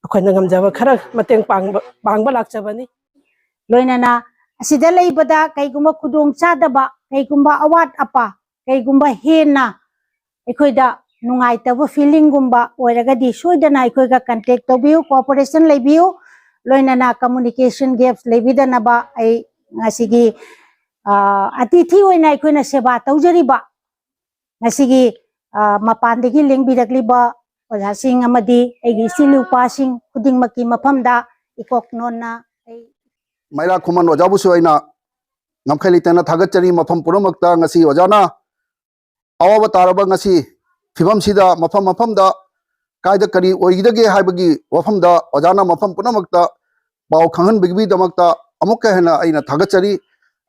ꯑꯩꯈꯣꯏꯅ ꯉꯝꯖꯕ ꯈꯔ ꯃꯇꯦꯡ ꯄꯥꯡꯕ, ꯄꯥꯡꯕ ꯂꯥꯛꯆꯕꯅꯤ꯫ ꯂꯣꯏꯅꯅ ꯑꯁꯤꯗ ꯂꯩꯕꯗ ꯀꯩꯒꯨꯝꯕ ꯈꯨꯗꯣꯡ ꯆꯥꯗꯕ, ꯀꯩꯒꯨꯝꯕ ꯑꯋꯥꯠ ꯑꯄꯥ, ꯀꯩꯒꯨꯝꯕ ꯍꯦꯟꯅ ꯑꯩꯈꯣꯏꯗ ꯅꯨꯡꯉꯥꯏꯇꯕ feelingꯒꯨꯝꯕ ꯑꯣꯏꯔꯒꯗꯤ ꯁꯣꯏꯗꯅ ꯑꯩꯈꯣꯏꯒ contact ꯇꯧꯕꯤꯌꯨ, cooperation ꯂꯩꯕꯤꯌꯨ꯫ ꯂꯣꯏꯅꯅ communication gaps ꯂꯩꯕꯤꯗꯅꯕ ꯑꯩ ꯉꯁꯤꯒꯤ, ꯑ, ꯑꯇꯤꯊꯤ ꯑꯣꯏꯅ ꯑꯩꯈꯣꯏꯅ ꯁꯦꯕꯥ ꯇꯧꯖꯔꯤꯕ ꯉꯁꯤꯒꯤ, ꯑ, ꯃꯄꯥꯟꯗꯒꯤ ꯂꯦꯡꯕꯤꯔꯛꯂꯤꯕ ꯑꯣꯖꯥꯁꯤꯡ ꯑꯃꯗꯤ ꯑꯩꯒꯤ ꯏꯆꯤꯜ ꯏꯅꯥꯎꯄꯥꯁꯤꯡ ꯈꯨꯗꯤꯡꯃꯛꯀꯤ ꯃꯐꯝꯗ ꯏꯀꯣꯛ ꯅꯣꯟꯅ ꯑꯩ ꯃꯩꯔꯥ ꯈꯨꯃꯟ ꯑꯣꯖꯥꯕꯨꯁꯨ ꯑꯩꯅ ꯉꯝꯈꯩ ꯂꯩꯇꯅ ꯊꯥꯒꯠꯆꯔꯤ꯫ ꯃꯐꯝ ꯄꯨꯝꯅꯃꯛꯇ ꯉꯁꯤ ꯑꯣꯖꯥꯅ ꯑꯋꯥꯕ ꯇꯥꯔꯕ ꯉꯁꯤ ꯐꯤꯕꯝꯁꯤꯗ ꯃꯐꯝ ꯃꯐꯝꯗ ꯀꯥꯏꯗ ꯀꯔꯤ ꯑꯣꯏꯒꯗꯒꯦ ꯍꯥꯏꯕꯒꯤ ꯋꯥꯐꯝꯗ ꯑꯣꯖꯥꯅ ꯃꯐꯝ ꯄꯨꯝꯅꯃꯛꯇ ꯄꯥꯎ ꯈꯪꯍꯟꯕꯤꯕꯒꯤꯗꯃꯛꯇ ꯑꯃꯨꯛꯀ ꯍꯦꯟꯅ ꯑꯩꯅ ꯊꯥꯒꯠꯆꯔꯤ꯫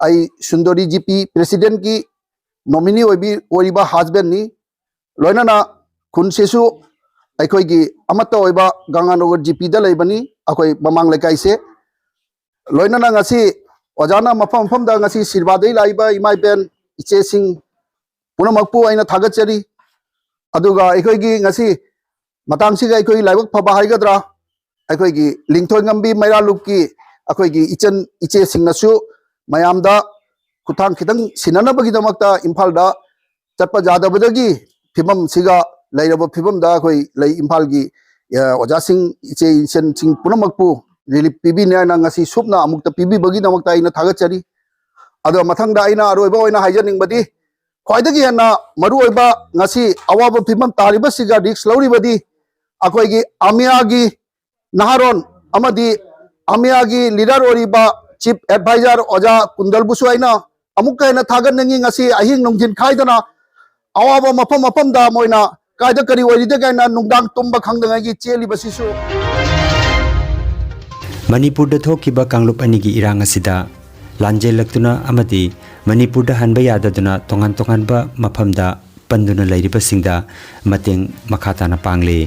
ꯑꯩ ꯁꯨꯟꯗꯣꯔꯤ ꯖꯤ ꯄꯤ presidentꯀꯤ nominee ꯑꯣꯏꯕꯤ-, ꯑꯣꯏꯔꯤꯕ husbandꯅꯤ꯫ ꯂꯣꯏꯅꯅ ꯈꯨꯟꯁꯤꯁꯨ ꯑꯩꯈꯣꯏꯒꯤ ꯑꯃꯠꯇ ꯑꯣꯏꯕ ꯒꯪꯒꯥꯅꯒꯔ ꯖꯤ ꯄꯤꯗ ꯂꯩꯕꯅꯤ, ꯑꯩꯈꯣꯏ ꯃꯃꯥꯡ ꯂꯩꯀꯥꯏꯁꯦ꯫ ꯂꯣꯏꯅꯅ ꯉꯁꯤ ꯑꯣꯖꯥꯅ ꯃꯐꯝ ꯃꯐꯝꯗ ꯉꯁꯤ ꯁꯤꯔꯕꯥꯗꯒꯤ ꯂꯥꯛꯏꯕ ꯏꯃꯥ ꯏꯕꯦꯟ ꯏꯆꯦꯁꯤꯡ ꯄꯨꯝꯅꯃꯛꯄꯨ ꯑꯩꯅ ꯊꯥꯒꯠꯆꯔꯤ꯫ ꯑꯗꯨꯒ ꯑꯩꯈꯣꯏꯒꯤ ꯉꯁꯤ ꯃꯇꯥꯡꯁꯤꯒ ꯑꯩꯈꯣꯏꯒꯤ ꯂꯥꯏꯕꯛ ꯐꯕ ꯍꯥꯏꯒꯗ꯭ꯔꯥ, ꯑꯩꯈꯣꯏꯒꯤ ꯂꯤꯡꯊꯣꯏ ꯉꯝꯕꯤ ꯃꯩꯔꯥ ꯂꯨꯞꯀꯤ ꯑꯩꯈꯣꯏꯒꯤ ꯏꯆꯟ ꯏꯆꯦꯁꯤꯡꯅꯁꯨ ꯃꯌꯥꯝꯗ ꯈꯨꯠꯊꯥꯡ ꯈꯤꯇꯪ ꯁꯤꯟꯅꯅꯕꯒꯤꯗꯃꯛꯇ ꯏꯝꯐꯥꯜꯗ ꯆꯠꯄ ꯌꯥꯗꯕꯗꯒꯤ ꯐꯤꯕꯝꯁꯤꯒ ꯂꯩꯔꯕ ꯐꯤꯕꯝꯗ ꯑꯩꯈꯣꯏ ꯂꯩ ꯏꯝꯐꯥꯜꯒꯤ, ꯑ, ꯑꯣꯖꯥꯁꯤꯡ, ꯏꯆꯦ ꯏꯆꯟꯁꯤꯡ ꯄꯨꯝꯅꯃꯛꯄꯨ relief ꯄꯤꯕꯤꯅꯤ ꯍꯥꯏꯅ ꯉꯁꯤ ꯁꯨꯞꯅ ꯑꯃꯨꯛꯇ ꯄꯤꯕꯤꯕꯒꯤꯗꯃꯛꯇ ꯑꯩꯅ ꯊꯥꯒꯠꯆꯔꯤ꯫ ꯑꯗꯣ ꯃꯊꯪꯗ ꯑꯩꯅ ꯑꯔꯣꯏꯕ ꯑꯣꯏꯅ ꯍꯥꯏꯖꯅꯤꯡꯕꯗꯤ, ꯈ꯭ꯋꯥꯏꯗꯒꯤ ꯍꯦꯟꯅ ꯃꯔꯨꯑꯣꯏꯕ ꯉꯁꯤ ꯑꯋꯥꯕ ꯐꯤꯕꯝ ꯇꯥꯔꯤꯕꯁꯤꯒ risk ꯂꯧꯔꯤꯕꯗꯤ ꯑꯩꯈꯣꯏꯒꯤ ꯑꯃꯤꯌꯥꯒꯤ ꯅꯍꯥꯔꯣꯟ ꯑꯃꯗꯤ ꯑꯃꯤꯌꯥꯒꯤ leader ꯑꯣꯏꯔꯤꯕ chief advisor ꯑꯣꯖꯥ ꯀꯨꯟꯗꯜꯕꯨꯁꯨ ꯑꯩꯅ ꯑꯃꯨꯛꯀ ꯍꯦꯟꯅ ꯊꯥꯒꯠꯅꯤꯡꯏ꯫ ꯉꯁꯤ ꯑꯍꯤꯡ ꯅꯨꯡꯊꯤꯟ ꯈꯥꯏꯗꯅ ꯑꯋꯥꯕ ꯃꯐꯝ ꯃꯐꯝꯗ ꯃꯣꯏꯅ ꯀꯥꯏꯗ ꯀꯔꯤ ꯑꯣꯏꯔꯤꯗꯒꯦ ꯍꯥꯏꯅ ꯅꯨꯡꯗꯥꯡ ꯇꯨꯝꯕ ꯈꯪꯗꯉꯩꯒꯤ ꯆꯦꯜꯂꯤꯕꯁꯤꯁꯨ꯫ ꯃꯅꯤꯄꯨꯔꯗ ꯊꯣꯛꯈꯤꯕ ꯀꯥꯡꯂꯨꯞ ꯑꯅꯤꯒꯤ ꯏꯔꯥꯡ ꯑꯁꯤꯗ ꯂꯥꯟꯖꯦꯜꯂꯛꯇꯨꯅ ꯑꯃꯗꯤ ꯃꯅꯤꯄꯨꯔꯗ ꯍꯟꯕ ꯌꯥꯗꯗꯨꯅ ꯇꯣꯉꯥꯟ ꯇꯣꯉꯥꯟꯕ ꯃꯐꯝꯗ ꯄꯟꯗꯨꯅ ꯂꯩꯔꯤꯕꯁꯤꯡꯗ ꯃꯇꯦꯡ ꯃꯈꯥ ꯇꯥꯅ ꯄꯥꯡꯂꯤ꯫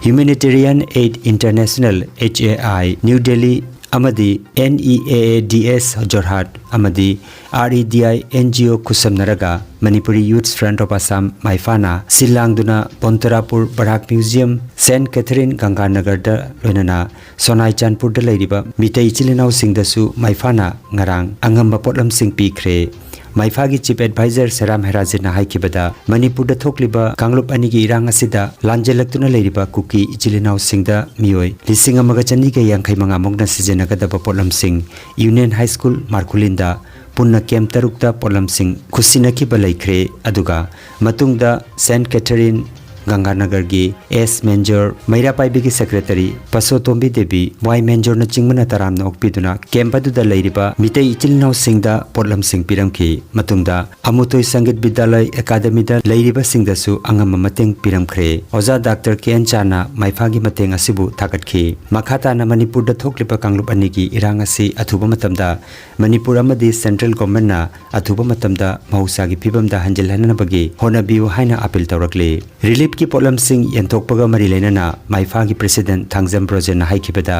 Humanitarian Aid International, H A I, New Delhi, ꯑꯃꯗꯤ N E A A D S Jorhat ꯑꯃꯗꯤ R E D I N G O ꯈꯨꯠꯁꯝꯅꯔꯒ Manipuri Youth Front of Assam, ꯃꯥꯏꯐꯥꯅ ꯁꯤꯜ ꯂꯥꯡꯗꯨꯅ ꯕꯣꯟꯇꯔꯥꯄꯨꯔ ꯕꯔꯥꯛ ꯃ꯭ꯌꯨꯖꯤꯌꯝ, ꯁꯦꯟꯠ ꯀꯦꯊꯔꯤꯟ ꯒꯪꯒꯥꯅꯒꯔꯗ ꯂꯣꯏꯅꯅ ꯁꯣꯅꯥꯏ ꯆꯥꯟꯄꯨꯔꯗ ꯂꯩꯔꯤꯕ ꯃꯤꯇꯩ ꯏꯆꯤꯜ ꯏꯅꯥꯎꯁꯤꯡꯗꯁꯨ ꯃꯥꯏꯐꯥꯅ ꯉꯔꯥꯡ ꯑꯉꯝꯕ ꯄꯣꯠꯂꯝꯁꯤꯡ ꯄꯤꯈ꯭ꯔꯦ꯫ ꯃꯥꯏꯐꯥꯒꯤ Chief Advisor ꯁꯦꯔꯥꯝ ꯍꯦꯔꯥꯖꯤꯠꯅ ꯍꯥꯏꯈꯤꯕꯗ, ꯃꯅꯤꯄꯨꯔꯗ ꯊꯣꯛꯂꯤꯕ ꯀꯥꯡꯂꯨꯞ ꯑꯅꯤꯒꯤ ꯏꯔꯥꯡ ꯑꯁꯤꯗ ꯂꯥꯟꯖꯦꯜꯂꯛꯇꯨꯅ ꯂꯩꯔꯤꯕ ꯀꯨꯀꯤ ꯏꯆꯤꯜ ꯏꯅꯥꯎꯁꯤꯡꯗ ꯃꯤꯑꯣꯏ ꯂꯤꯁꯤꯡ ꯑꯃꯒ ꯆꯅꯤꯒ ꯌꯥꯡꯈꯩ ꯃꯉꯥ ꯃꯨꯛꯅ ꯁꯤꯖꯤꯟꯅꯒꯗꯕ ꯄꯣꯠꯂꯝꯁꯤꯡ Union High School ꯃꯥꯔꯀꯨꯂꯤꯟꯗ ꯄꯨꯟꯅ camp ꯇꯔꯨꯛꯇ ꯄꯣꯠꯂꯝꯁꯤꯡ ꯈꯨꯠꯁꯤꯟꯅꯈꯤꯕ ꯂꯩꯈ꯭ꯔꯦ꯫ ꯑꯗꯨꯒ ꯃꯇꯨꯡꯗ ꯁꯦꯟꯠ ꯀꯦꯊꯔꯤꯟ ꯒꯪꯒꯥꯅꯒꯔꯒꯤ S ꯃꯦꯟꯖꯣꯔ, ꯃꯩꯔꯥ ꯄꯥꯏꯕꯤꯒꯤ Secretary ꯄꯁꯣꯇꯣꯝꯕꯤ ꯗꯦꯕꯤ, Y ꯃꯦꯟꯖꯣꯔꯅꯆꯤꯡꯕꯅ ꯇꯔꯥꯝꯅ ꯑꯣꯛꯄꯤꯗꯨꯅ camp ꯑꯗꯨꯗ ꯂꯩꯔꯤꯕ ꯃꯤꯇꯩ ꯏꯆꯤꯜ ꯏꯅꯥꯎꯁꯤꯡꯗ ꯄꯣꯠꯂꯝꯁꯤꯡ ꯄꯤꯔꯝꯈꯤ꯫ ꯃꯇꯨꯡꯗ ꯑꯃꯨꯇꯣꯏ ꯁꯪꯒꯤꯠ ꯕꯤꯗ꯭ꯌꯥꯂꯌ ꯑꯦꯀꯥꯗꯃꯤꯗ ꯂꯩꯔꯤꯕꯁꯤꯡꯗꯁꯨ ꯑꯉꯝꯕ ꯃꯇꯦꯡ ꯄꯤꯔꯝꯈ꯭ꯔꯦ꯫ ꯑꯣꯖꯥ ꯗꯥꯛꯇꯔ ꯀꯦ ꯑꯦꯟ ꯆꯥꯅ ꯃꯥꯏꯐꯥꯒꯤ ꯃꯇꯦꯡ ꯑꯁꯤꯕꯨ ꯊꯥꯒꯠꯈꯤ꯫ ꯃꯈꯥ ꯇꯥꯅ ꯃꯅꯤꯄꯨꯔꯗ ꯊꯣꯛꯂꯤꯕ ꯀꯥꯡꯂꯨꯞ ꯑꯅꯤꯒꯤ ꯏꯔꯥꯡ ꯑꯁꯤ ꯑꯊꯨꯕ ꯃꯇꯝꯗ ꯃꯅꯤꯄꯨꯔ ꯑꯃꯗꯤ central governmentꯅ ꯑꯊꯨꯕ ꯃꯇꯝꯗ ꯃꯍꯧꯁꯥꯒꯤ ꯐꯤꯕꯝꯗ ꯍꯟꯖꯤꯜꯍꯟꯅꯕꯒꯤ ꯍꯣꯠꯅꯕꯤꯌꯨ ꯍꯥꯏꯅ appeal ꯇꯧꯔꯛꯂꯤ꯫ Reliefꯀꯤ ꯄꯣꯠꯂꯝꯁꯤꯡ ꯌꯦꯟꯊꯣꯛꯄꯒ ꯃꯔꯤ ꯂꯩꯅꯅ ꯃꯥꯏꯐꯥꯒꯤ President ꯊꯥꯡꯖꯝ ꯕ꯭ꯔꯣꯖꯦꯟꯅ ꯍꯥꯏꯈꯤꯕꯗ,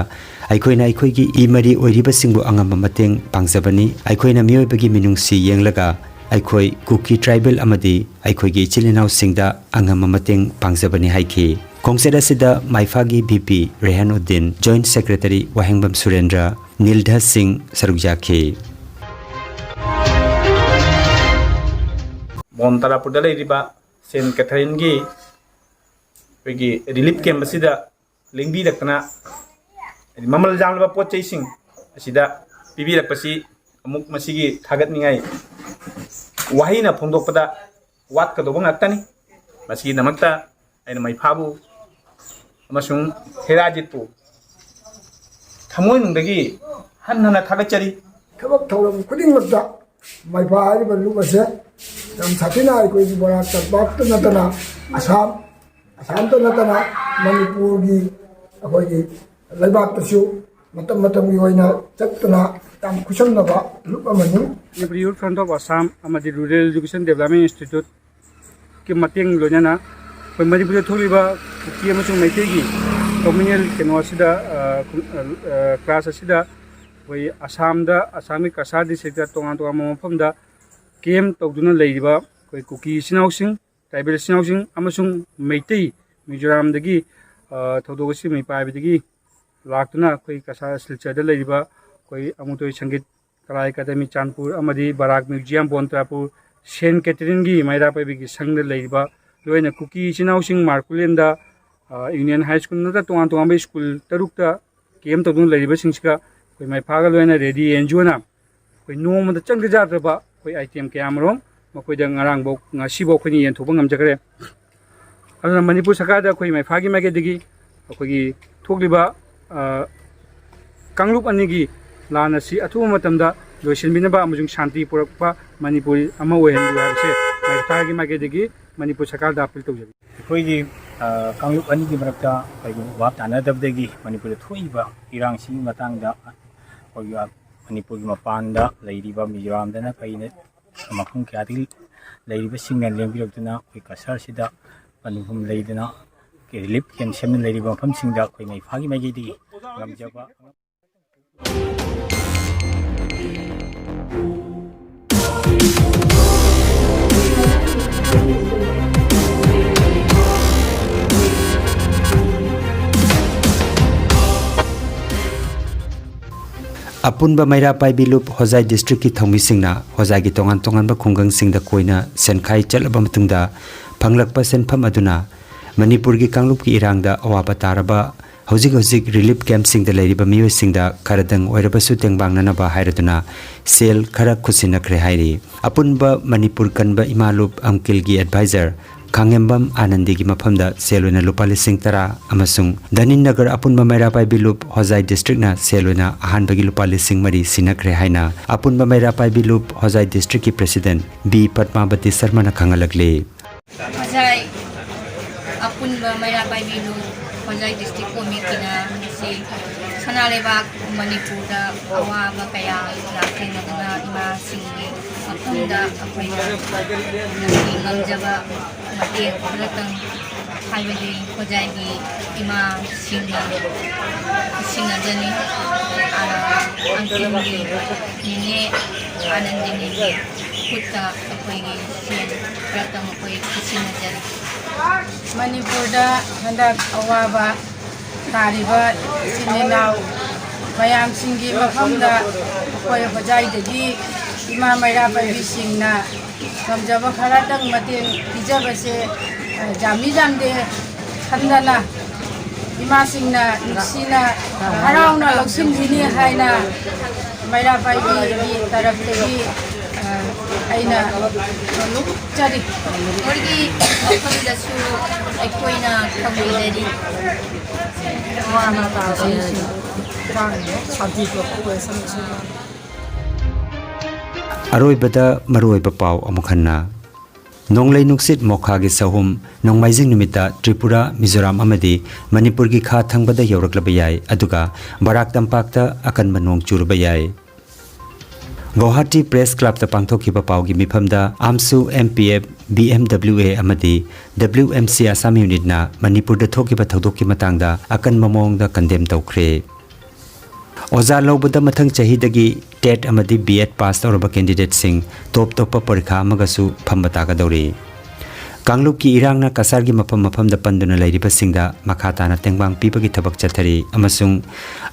ꯑꯩꯈꯣꯏꯅ ꯑꯩꯈꯣꯏꯒꯤ ꯏ ꯃꯔꯤ ꯑꯣꯏꯔꯤꯕꯁꯤꯡꯕꯨ ꯑꯉꯝꯕ ꯃꯇꯦꯡ ꯄꯥꯡꯖꯕꯅꯤ꯫ ꯑꯩꯈꯣꯏꯅ ꯃꯤꯑꯣꯏꯕꯒꯤ ꯃꯤꯅꯨꯡꯁꯤ ꯌꯦꯡꯂꯒ ꯑꯩꯈꯣꯏ ꯀꯨꯀꯤ tribal ꯑꯃꯗꯤ ꯑꯩꯈꯣꯏꯒꯤ ꯏꯆꯤꯜ ꯏꯅꯥꯎꯁꯤꯡꯗ ꯑꯉꯝꯕ ꯃꯇꯦꯡ ꯄꯥꯡꯖꯕꯅꯤ ꯍꯥꯏꯈꯤ꯫ ꯈꯣꯡꯆꯠ ꯑꯁꯤꯗ ꯃꯥꯏꯐꯥꯒꯤ V P ꯔꯦꯍꯥꯟ Uddin, Joint Secretary ꯋꯥꯍꯦꯡꯕꯝ ꯁꯨꯔꯦꯟꯗ꯭ꯔ, ꯅꯤꯜꯙ ꯁꯤꯡ ꯁꯔꯨꯛ ꯌꯥꯈꯤ꯫ ꯕꯣꯟ ꯇꯔꯥꯄꯨꯔꯗ ꯂꯩꯔꯤꯕ ꯁꯦꯟꯠ ꯀꯦꯊꯔꯤꯟꯒꯤ ꯑꯩꯈꯣꯏꯒꯤ relief camp ꯑꯁꯤꯗ ꯂꯦꯡꯕꯤꯔꯛꯇꯅ, ꯍꯥꯏꯗꯤ ꯃꯃꯜ ꯌꯥꯝꯂꯕ ꯄꯣꯠ ꯆꯩꯁꯤꯡ ꯑꯁꯤꯗ ꯄꯤꯕꯤꯔꯛꯄꯁꯤ ꯑꯃꯨꯛ ꯃꯁꯤꯒꯤ ꯊꯥꯒꯠꯅꯤꯡꯉꯥꯏ ꯋꯥꯍꯩꯅ ꯐꯣꯡꯗꯣꯛꯄꯗ ꯋꯥꯠꯀꯗꯧꯕ ꯉꯥꯛꯇꯅꯤ꯫ ꯃꯁꯤꯒꯤꯗꯃꯛꯇ ꯑꯩꯅ ꯃꯩꯐꯥꯕꯨ ꯑꯃꯁꯨꯡ ꯍꯦꯔꯥꯖꯤꯠꯄꯨ ꯊꯃꯣꯏꯅꯨꯡꯗꯒꯤ ꯍꯟꯅ ꯍꯟꯅ ꯊꯥꯒꯠꯆꯔꯤ꯫ ꯊꯕꯛ ꯊꯧꯔꯝ ꯈꯨꯗꯤꯡꯃꯛꯇ ꯃꯩꯐꯥ ꯍꯥꯏꯔꯤꯕ ꯂꯨꯞ ꯑꯁꯦ ꯌꯥꯝ ꯁꯥꯊꯤꯅ ꯑꯩꯈꯣꯏꯒꯤ ꯕꯣꯔꯥ ꯇꯝꯄꯥꯛꯇ ꯅꯠꯇꯅ ꯑꯁꯥꯝ, ꯑꯁꯥꯝꯇ ꯅꯠꯇꯅ ꯃꯅꯤꯄꯨꯔꯒꯤ ꯑꯩꯈꯣꯏꯒꯤ ꯂꯩꯕꯥꯛꯇꯁꯨ ꯃꯇꯝ ꯃꯇꯝꯒꯤ ꯑꯣꯏꯅ ꯆꯠꯇꯨꯅ ꯌꯥꯝ ꯈꯨꯠꯁꯝꯅꯕ ꯂꯨꯞ ꯑꯃꯅꯤ꯫ Manipur Youth Front of Assam ꯑꯃꯗꯤ Rural Education Development Instituteꯀꯤ ꯃꯇꯦꯡ ꯂꯣꯏꯅꯅ ꯑꯩꯈꯣꯏ ꯃꯅꯤꯄꯨꯔꯗ ꯊꯣꯛꯂꯤꯕ ꯀꯨꯀꯤ ꯑꯃꯁꯨꯡ ꯃꯩꯇꯩꯒꯤ communal ꯀꯩꯅꯣ ꯑꯁꯤꯗ, ꯑ, ꯈꯨ-, ꯑ, ꯑ, class ꯑꯁꯤꯗ ꯑꯩꯈꯣꯏ ꯑꯁꯥꯝꯗ, ꯑꯁꯥꯝꯒꯤ ꯀꯁꯥꯔ districtꯇ ꯇꯣꯉꯥꯟ ꯇꯣꯉꯥꯟꯕ ꯃꯐꯝꯗ camp ꯇꯧꯗꯨꯅ ꯂꯩꯔꯤꯕ ꯑꯩꯈꯣꯏ ꯀꯨꯀꯤ ꯏꯆꯤꯟ ꯏꯅꯥꯎꯁꯤꯡ, tribal ꯏꯆꯤꯟ ꯏꯅꯥꯎꯁꯤꯡ ꯑꯃꯁꯨꯡ ꯃꯩꯇꯩ ꯃꯤꯖꯣꯔꯥꯝꯗꯒꯤ, ꯑ, ꯊꯧꯗꯣꯛ ꯑꯁꯤ ꯃꯩ ꯄꯥꯏꯕꯗꯒꯤ ꯂꯥꯛꯇꯨꯅ ꯑꯩꯈꯣꯏ ꯀꯁꯥꯔ ꯁꯤꯜꯆꯔꯗ ꯂꯩꯔꯤꯕ ꯑꯩꯈꯣꯏ ꯑꯃꯨꯇꯣꯏ ꯁꯪꯒꯤꯠ ꯀꯂꯥ ꯑꯦꯀꯥꯗꯃꯤ ꯆꯥꯟꯄꯨꯔ ꯑꯃꯗꯤ ꯕꯔꯥꯛ ꯃ꯭ꯌꯨꯖꯤꯌꯝ ꯕꯣꯟꯇ꯭ꯔꯥꯄꯨꯔ, ꯁꯦꯟ ꯀꯦꯊꯔꯤꯟꯒꯤ ꯃꯩꯔꯥ ꯄꯥꯏꯕꯤꯒꯤ ꯁꯪꯗ ꯂꯩꯔꯤꯕ ꯂꯣꯏꯅ ꯀꯨꯀꯤ ꯏꯆꯤꯟ ꯏꯅꯥꯎꯁꯤꯡ ꯃꯥꯔꯀꯨꯂꯦꯟꯗ, ꯑ, ꯌꯨꯅꯤꯌꯟ ꯍꯥꯏ ꯁ꯭ꯀꯨꯜ ꯅꯠꯇ꯭ꯔꯒ ꯇꯣꯉꯥꯟ ꯇꯣꯉꯥꯟꯕ ꯁ꯭ꯀꯨꯜ ꯇꯔꯨꯛꯇ camp ꯇꯧꯗꯨꯅ ꯂꯩꯔꯤꯕꯁꯤꯡꯁꯤꯒ ꯑꯩꯈꯣꯏ ꯃꯩꯐꯥꯒ ꯂꯣꯏꯅ ꯔꯦꯗꯤ ꯑꯦꯟ ꯖꯤ ꯑꯣꯅ ꯑꯩꯈꯣꯏ ꯅꯣꯡꯃꯗ ꯆꯪꯗ ꯌꯥꯗ꯭ꯔꯕ ꯑꯩꯈꯣꯏ item ꯀꯌꯥ ꯑꯃꯔꯣꯝ ꯃꯈꯣꯏꯗ ꯉꯔꯥꯡꯐꯧ, ꯉꯁꯤꯐꯥꯎ ꯑꯩꯈꯣꯏꯅ ꯌꯦꯟꯊꯣꯛꯄ ꯉꯝꯖꯈ꯭ꯔꯦ꯫ ꯑꯗꯨꯅ ꯃꯅꯤꯄꯨꯔ ꯁꯔꯀꯥꯔꯗ ꯑꯩꯈꯣꯏ ꯃꯩꯐꯥꯒꯤ ꯃꯥꯏꯀꯩꯗꯒꯤ ꯑꯩꯈꯣꯏꯒꯤ ꯊꯣꯛꯂꯤꯕ, ꯑ, ꯀꯥꯡꯂꯨꯞ ꯑꯅꯤꯒꯤ ꯂꯥꯟ ꯑꯁꯤ ꯑꯊꯨꯕ ꯃꯇꯝꯗ ꯂꯣꯏꯁꯤꯟꯕꯤꯅꯕ ꯑꯃꯁꯨꯡ ꯁꯥꯟꯇꯤ ꯄꯨꯔꯛꯄ ꯃꯅꯤꯄꯨꯔ ꯑꯃ ꯑꯣꯏꯍꯟꯕꯤꯌꯨ ꯍꯥꯏꯕꯁꯦ ꯃꯩꯐꯥꯒꯤ ꯃꯥꯏꯀꯩꯗꯒꯤ ꯃꯅꯤꯄꯨꯔ ꯁꯔꯀꯥꯔꯗ appeal ꯇꯧꯖꯔꯤ꯫ ꯑꯩꯈꯣꯏꯒꯤ, ꯑ, ꯀꯥꯡꯂꯨꯞ ꯑꯅꯤꯒꯤ ꯃꯔꯛꯇ ꯑꯩꯈꯣꯏꯒꯤ ꯚꯥꯞ ꯇꯥꯅꯗꯕꯗꯒꯤ ꯃꯅꯤꯄꯨꯔꯗ ꯊꯣꯛꯏꯕ ꯏꯔꯥꯡꯁꯤꯒꯤ ꯃꯇꯥꯡꯗ ꯑꯩꯈꯣꯏꯒꯤ ꯃꯅꯤꯄꯨꯔꯒꯤ ꯃꯄꯥꯟꯗ ꯂꯩꯔꯤꯕ ꯃꯤꯖꯣꯔꯥꯝꯗꯅ ꯀꯩꯅ ꯃꯐꯝ ꯀꯌꯥꯗꯒꯤ ꯂꯩꯔꯤꯕꯁꯤꯡꯅ ꯂꯦꯡꯕꯤꯔꯛꯇꯨꯅ ꯑꯩꯈꯣꯏ ꯀꯁꯥꯔꯁꯤꯗ ꯄꯟꯊꯨꯡꯐꯝ ꯂꯩꯗꯅ ꯔꯤꯂꯤꯐ ꯀꯦꯝ ꯁꯦꯝꯗꯨꯅ ꯂꯩꯔꯤꯕ ꯃꯐꯝꯁꯤꯡꯗ ꯑꯩꯈꯣꯏ ꯃꯩꯐꯥꯒꯤ ꯃꯥꯏꯀꯩꯗꯒꯤ ꯉꯝꯖꯕ ꯑꯄꯨꯟꯕ ꯃꯩꯔꯥ ꯄꯥꯏꯕꯤ ꯂꯨꯞ ꯍꯣꯖꯥꯏ districtꯀꯤ ꯊꯧꯃꯤꯁꯤꯡꯅ ꯍꯣꯖꯥꯏꯒꯤ ꯇꯣꯉꯥꯟ ꯇꯣꯉꯥꯟꯕ ꯈꯨꯡꯒꯪꯁꯤꯡꯗ ꯀꯣꯏꯅ ꯁꯦꯟꯈꯥꯏ ꯆꯠꯂꯕ ꯃꯇꯨꯡꯗ ꯐꯪꯂꯛꯄ ꯁꯦꯟꯐꯝ ꯑꯗꯨꯅ ꯃꯅꯤꯄꯨꯔꯒꯤ ꯀꯥꯡꯂꯨꯞꯀꯤ ꯏꯔꯥꯡꯗ ꯑꯋꯥꯕ ꯇꯥꯔꯕ ꯍꯧꯖꯤꯛ ꯍꯧꯖꯤꯛ ꯔꯤꯂꯤꯐ ꯀꯦꯝꯞꯁꯤꯡꯗ ꯂꯩꯔꯤꯕ ꯃꯤꯑꯣꯏꯁꯤꯡꯗ ꯈꯔꯗꯪ ꯑꯣꯏꯔꯕꯁꯨ ꯇꯦꯡꯕꯥꯡꯅꯅꯕ ꯍꯥꯏꯔꯗꯨꯅ ꯁꯦꯜ ꯈꯔ ꯈꯨꯠꯁꯤꯟꯅꯈ꯭ꯔꯦ ꯍꯥꯏꯔꯤ꯫ ꯑꯄꯨꯟꯕ ꯃꯅꯤꯄꯨꯔ ꯀꯟꯕ ꯏꯃꯥ ꯂꯨꯞ ꯑꯪꯀꯤꯜꯒꯤ ꯑꯦꯗꯚꯥꯏꯖꯔ ꯈꯥꯡꯉꯦꯝꯕꯝ ꯑꯥꯅꯟꯗꯤꯒꯤ ꯃꯐꯝꯗ ꯁꯦꯜ ꯑꯣꯏꯅ ꯂꯨꯄꯥ ꯂꯤꯁꯤꯡ ꯇꯔꯥ ꯑꯃꯁꯨꯡ ꯙꯅꯤꯟ ꯅꯒꯔ ꯑꯄꯨꯟꯕ ꯃꯩꯔꯥ ꯄꯥꯏꯕꯤ ꯂꯨꯞ ꯍꯣꯖꯥꯏ districtꯅ ꯁꯦꯜ ꯑꯣꯏꯅ ꯑꯍꯥꯟꯕꯒꯤ ꯂꯨꯄꯥ ꯂꯤꯁꯤꯡ ꯃꯔꯤ ꯁꯤꯟꯅꯈ꯭ꯔꯦ ꯍꯥꯏꯅ ꯑꯄꯨꯟꯕ ꯃꯩꯔꯥ ꯄꯥꯏꯕꯤ ꯂꯨꯞ ꯍꯣꯖꯥꯏ districtꯀꯤ president ꯕꯤ ꯄꯗꯃꯥꯕꯇꯤ ꯁꯔꯃꯅ ꯈꯪꯍꯜꯂꯛꯂꯤ꯫ ꯍꯣꯖꯥꯏ ꯑꯄꯨꯟꯕ ꯃꯩꯔꯥ ꯄꯥꯏꯕꯤ ꯂꯨꯞ ꯍꯣꯖꯥꯏ district committeeꯅ ꯉꯁꯤ ꯁꯅꯥ ꯂꯩꯕꯥꯛ ꯃꯅꯤꯄꯨꯔꯗ ꯑꯋꯥꯕ ꯀꯌꯥ ꯂꯥꯛꯊꯦꯡꯅꯗꯨꯅ ꯏꯃꯥꯁꯤꯡꯒꯤ ꯃꯐꯝꯗ ꯑꯩꯈꯣꯏꯅ ꯉꯝꯖꯕ ꯃꯇꯦꯡ ꯈꯔꯇꯪ ꯍꯥꯏꯕꯗꯤ ꯍꯣꯖꯥꯏꯒꯤ ꯏꯃꯥꯁꯤꯡꯅ ꯁꯤꯡꯅꯖꯅꯤ꯫ ꯑ, ꯑꯪꯀꯜꯒꯤ ꯅꯦꯅꯦ ꯑꯥꯅꯟꯗꯤꯅꯤꯒꯤ ꯈꯨꯠꯇ ꯑꯩꯈꯣꯏꯒꯤ ꯁꯦꯟ ꯈꯔꯇꯪ ꯑꯩꯈꯣꯏ ꯈꯨꯠꯁꯤꯟꯅꯖꯔꯤ꯫ ꯃꯅꯤꯄꯨꯔꯗ ꯍꯟꯗꯛ ꯑꯋꯥꯕ ꯇꯥꯔꯤꯕ ꯏꯆꯤꯟ ꯏꯅꯥꯎ ꯃꯌꯥꯝꯁꯤꯡꯒꯤ ꯃꯐꯝꯗ ꯑꯩꯈꯣꯏ ꯍꯣꯖꯥꯏꯗꯒꯤ ꯏꯃꯥ ꯃꯩꯔꯥ ꯄꯥꯏꯕꯤꯁꯤꯡꯅ ꯉꯝꯖꯕ ꯈꯔꯇꯪ ꯃꯇꯦꯡ ꯄꯤꯖꯕꯁꯦ, ꯑ, ꯌꯥꯝꯃꯤ ꯌꯥꯝꯗꯦ ꯈꯟꯗꯅ ꯏꯃꯥꯁꯤꯡꯅ ꯅꯨꯡꯁꯤꯅ ꯍꯔꯥꯎꯅ ꯂꯧꯁꯤꯟꯕꯤꯅꯤ ꯍꯥꯏꯅ ꯃꯩꯔꯥ ꯄꯥꯏꯕꯤꯒꯤ ꯇꯔꯞꯇꯒꯤ, ꯑ, ꯑꯩꯅ ꯅꯣꯂꯨꯛꯆꯔꯤ꯫ ꯃꯣꯏꯒꯤ ꯃꯐꯝꯗꯁꯨ ꯑꯩꯈꯣꯏꯅ ꯊꯧꯅꯤꯖꯔꯤ꯫ ꯑꯔꯣꯏꯕꯗ ꯃꯔꯨꯑꯣꯏꯕ ꯄꯥꯎ ꯑꯃꯨꯛ ꯍꯟꯅ꯫ ꯅꯣꯡꯂꯩ ꯅꯨꯡꯁꯤꯠ ꯃꯣꯈꯥꯒꯤ ꯁꯍꯨꯝ ꯅꯣꯡꯃꯥꯏꯖꯤꯡ ꯅꯨꯃꯤꯠꯇ ꯇ꯭ꯔꯤꯄꯨꯔꯥ, ꯃꯤꯖꯣꯔꯥꯝ ꯑꯃꯗꯤ ꯃꯅꯤꯄꯨꯔꯒꯤ ꯈꯥ ꯊꯪꯕꯗ ꯌꯧꯔꯛꯂꯕ ꯌꯥꯏ, ꯑꯗꯨꯒ ꯕꯔꯥꯛ ꯇꯝꯄꯥꯛꯇ ꯑꯀꯟꯕ ꯅꯣꯡ ꯆꯨꯔꯕ ꯌꯥꯏ꯫ ꯒꯧꯍꯥꯇꯤ ꯄ꯭ꯔꯦꯁ ꯀ꯭ꯂꯕꯇ ꯄꯥꯡꯊꯣꯛꯈꯤꯕ ꯄꯥꯎꯒꯤ ꯃꯤꯐꯝꯗ ꯑꯥꯝꯁꯨ, M P F, B M W A ꯑꯃꯗꯤ ꯗꯕ꯭ꯂꯤꯎ ꯑꯦꯝ ꯁꯤ ꯑꯁꯥꯝ ꯌꯨꯅꯤꯠꯅ ꯃꯅꯤꯄꯨꯔꯗ ꯊꯣꯛꯈꯤꯕ ꯊꯧꯗꯣꯛꯀꯤ ꯃꯇꯥꯡꯗ ꯑꯀꯟꯕ ꯃꯑꯣꯡꯗ ꯀꯟꯗꯦꯝ ꯇꯧꯈ꯭ꯔꯦ꯫ ꯑꯣꯖꯥ ꯂꯧꯕꯗ ꯃꯊꯪ ꯆꯍꯤꯗꯒꯤ ꯇꯦꯠ ꯑꯃꯗꯤ ꯕꯤ ꯑꯦꯗ ꯄꯥꯁ ꯇꯧꯔꯕ ꯀꯦꯟꯗꯤꯗꯦꯠꯁꯤꯡ ꯇꯣꯞ ꯇꯣꯞꯄ ꯄꯔꯤꯈꯥ ꯑꯃꯒꯁꯨ ꯐꯝꯕ ꯇꯥꯒꯗꯧꯔꯤ꯫ ꯀꯥꯡꯂꯨꯞꯀꯤ ꯏꯔꯥꯡꯅ ꯀꯁꯥꯔꯒꯤ ꯃꯐꯝ ꯃꯐꯝꯗ ꯄꯟꯗꯨꯅ ꯂꯩꯔꯤꯕꯁꯤꯡꯗ ꯃꯈꯥ ꯇꯥꯅ ꯇꯦꯡꯕꯥꯡ ꯄꯤꯕꯒꯤ ꯊꯕꯛ ꯆꯠꯊꯔꯤ ꯑꯃꯁꯨꯡ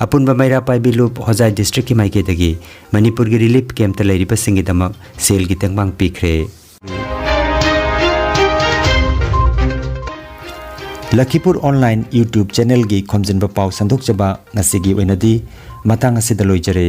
ꯑꯄꯨꯟꯕ ꯃꯩꯔꯥ ꯄꯥꯏꯕꯤ ꯂꯨꯞ ꯍꯣꯖꯥꯏ ꯗꯤꯁꯇ꯭ꯔꯤꯛꯀꯤ ꯃꯥꯏꯀꯩꯗꯒꯤ ꯃꯅꯤꯄꯨꯔꯒꯤ ꯔꯤꯂꯤꯐ ꯀꯦꯝꯞꯇ ꯂꯩꯔꯤꯕꯁꯤꯡꯒꯤꯗꯃꯛ ꯁꯦꯜꯒꯤ ꯇꯦꯡꯕꯥꯡ ꯄꯤꯈ꯭ꯔꯦ꯫ ꯂꯈꯤꯄꯨꯔ ꯑꯣꯟꯂꯥꯏꯟ YouTube ꯆꯦꯅꯦꯜꯒꯤ ꯈꯣꯝꯖꯤꯟꯕ ꯄꯥꯎ ꯁꯟꯗꯣꯛꯆꯕ ꯉꯁꯤꯒꯤ ꯑꯣꯏꯅꯗꯤ ꯃꯇꯥꯡ ꯑꯁꯤꯗ ꯂꯣꯏꯖꯔꯦ꯫